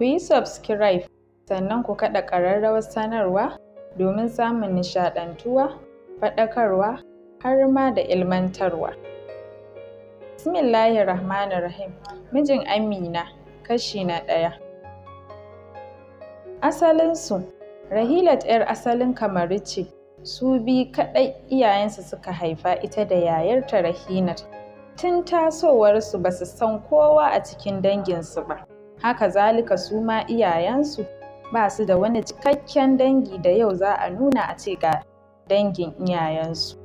Ku yi subscribe sannan ku kaɗa ƙararrawar sanarwa domin samun nishaɗantuwa, faɗakarwa har ma da ilmantarwa. Bismillahirrahmanirrahim. Mijin Amina, kashi na ɗaya. Asalinsu, Rahilat 'yar asalin Kamaru ce, su biyu kaɗai iyayensu suka haifa ita da yayarta Rahinat. Tun tasowarsu ba su san kowa a cikin danginsu ba, haka zalika su ma iyayensu ba su da wani cikakken dangi da yau za a nuna a ce ga dangin iyayensu.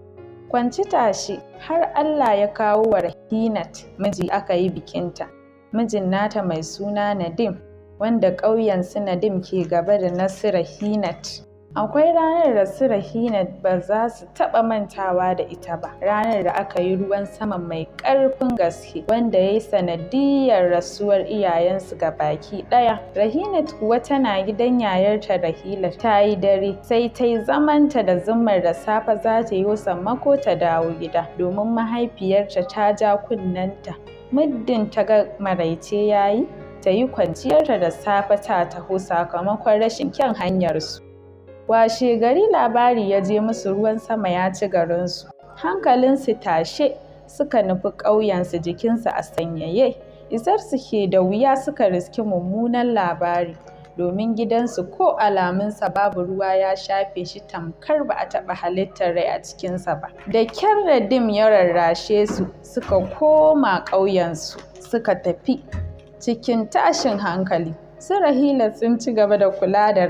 Kwanci tashi har Allah ya kawo wa Rahinat miji aka yi bikinta. Mijin nata mai suna Nadim, wanda ƙauyen su Nadim ke gaba da na su Rahinat. Akwai ranar da su Rahinat ba za su taɓa mantawa da ita ba, ranar da aka yi ruwan sama mai ƙarfin gaske wanda ya yi sanadiyyar rasuwar iyayensu gabaki ɗaya. Rahinat kuwa tana gidan yayarta Rahila ta yi dare, sai ta yi zamanta da zummar da safe za ta yo sammako ta dawo gida, domin mahaifiyarta ta ja kunnenta muddin ta ga maraice ya yi, ta yi kwanciyarta da safe ta taho sakamakon rashin kyan hanyarsu. Washegari labari ya je musu ruwan sama ya ci garinsu. Hankalinsu tashe suka nufi ƙauyensu jikinsu a sanyaye. Isarsu ke da wuya suka riski mummunan labari, domin gidansu ko alamunsa babu, ruwa ya shafe shi tamkar ba a taɓa halittar rai a cikinsa ba. Da kyar Nadim ya rarrashe su suka koma ƙauyensu suka tafi cikin tashin hankali. Su Rahilat sun ci gaba da kula da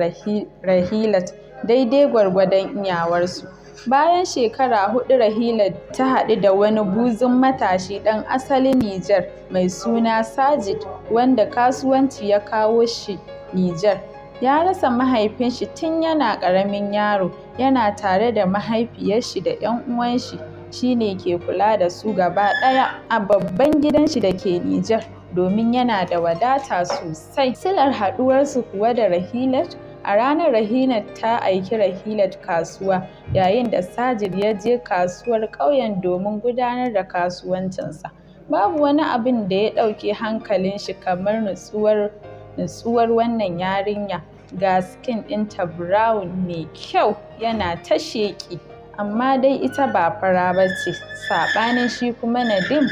Rahilat daidai gwargwadon iyawarsu. Bayan shekara 4 Rahilat ta haɗu da wani buzun matashi ɗan asalin Nijar mai suna Sajid, wanda kasuwanci ya kawo shi Nijar. Ya rasa mahaifinshi tun yana ƙaramin yaro, yana tare da mahaifiyarshi da 'yan uwanshi, shi ne ke kula da su gaba ɗaya a babban gidanshi da ke Nijar, domin yana da wadata sosai. Silar haɗuwarsu kuwa da Rahilat, a ranar Rahinat ta aiki Rahilat kasuwa, yayin da Sajid ya je kasuwar ƙauyen domin gudanar da kasuwancinsa. Babu wani abin da ya ɗauke hankalin shi kamar nutsuwar wannan yarinya, ga skin ɗinta brown mai kyau yana ta sheƙi. Amma dai ita ba fara ba ce, saɓanin shi kuma Nadim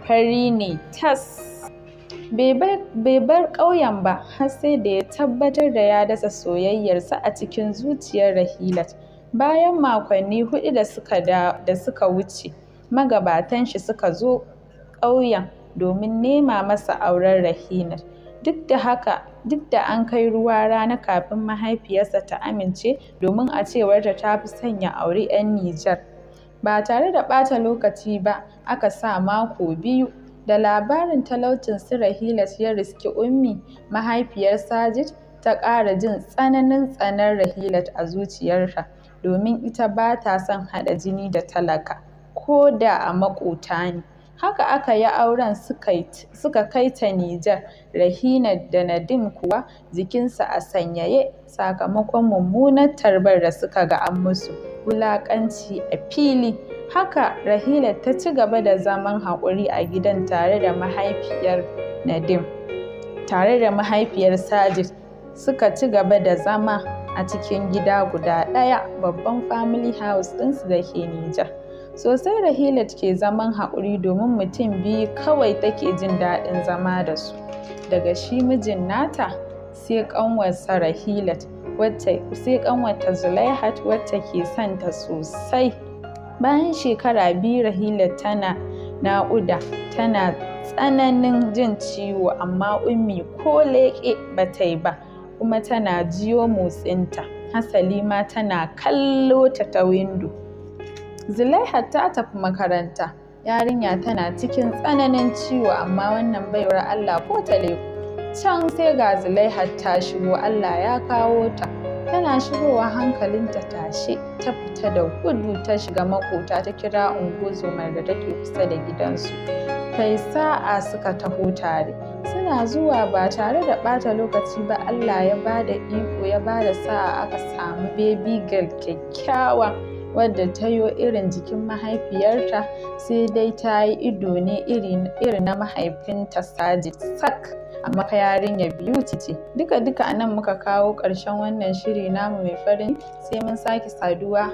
fari ne tas. Bai bar ƙauyen ba har sai da ya tabbatar da ya dasa soyayyarsa a cikin zuciyar Rahilat. Bayan makonni 4 da suka wuce, magabatan shi suka zo ƙauyen domin nema masa auren Rahinat. Duk da an kai ruwa rana kafin mahaifiyarsa ta amince, domin a cewarta ta fi son ya auri 'yan Nijar. Ba tare da ɓata lokaci ba aka sa mako 2. Da labarin talaucin su Rahilat ya riski Ummi, mahaifiyar Sajid, ta ƙara jin tsananin tsanar Rahilat a zuciyarta, domin ita ba ta son haɗa jini da talaka, ko da a maƙota ne. Haka aka yi auren suka kai ta Nijar, Rahinat da Nadim kuwa jikinsu a sanyaye sakamakon mummunar tarbar da suka ga an musu, wulaƙanci a fili. Haka Rahilat ta ci gaba da zaman haƙuri a gidan tare da mahaifiyar Nadim, tare da mahaifiyar Sajid suka ci gaba da zama a cikin gida guda ɗaya, babban family house ɗinsu da ke Nijar. Sosai Rahilat ke zaman haƙuri domin mutum biyu kawai take jin daɗin zama da su. Daga shi mijin nata sai ƙanwarsa Rahilat, sai ƙanwarta Zulaihat wacce ke son ta sosai. Bayan shekara 2 Rahilat tana naƙuda, tana tsananin jin ciwo, amma Ummi ko leƙe ba ta yi ba, kuma tana jiyo motsinta, hasali ma tana kallo ta ta windo. Zulaihat ta tafi makaranta, yarinya tana cikin tsananin ciwo, amma wannan baiwar Allah ko ta leƙo. Can sai ga Zulaihat ta shigo, Allah ya kawo ta. Tana shigowa hankalinta tashe, ta fita da gudu ta shiga maƙota ta kira ungozomar da take kusa da gidansu. Kai sa'a suka taho tare. Suna zuwa ba tare da ɓata lokaci ba, Allah ya ba da iko ya ba da sa'a aka samu baby girl kyakkyawa wadda ta yo irin jikin mahaifiyarta, sai dai ta yi ido ne irin na mahaifinta Sajid sak. Amma fa yarinya beauty ce. Duka duka a nan muka kawo ƙarshen wannan shiri namu mai farin, sai mun sake saduwa.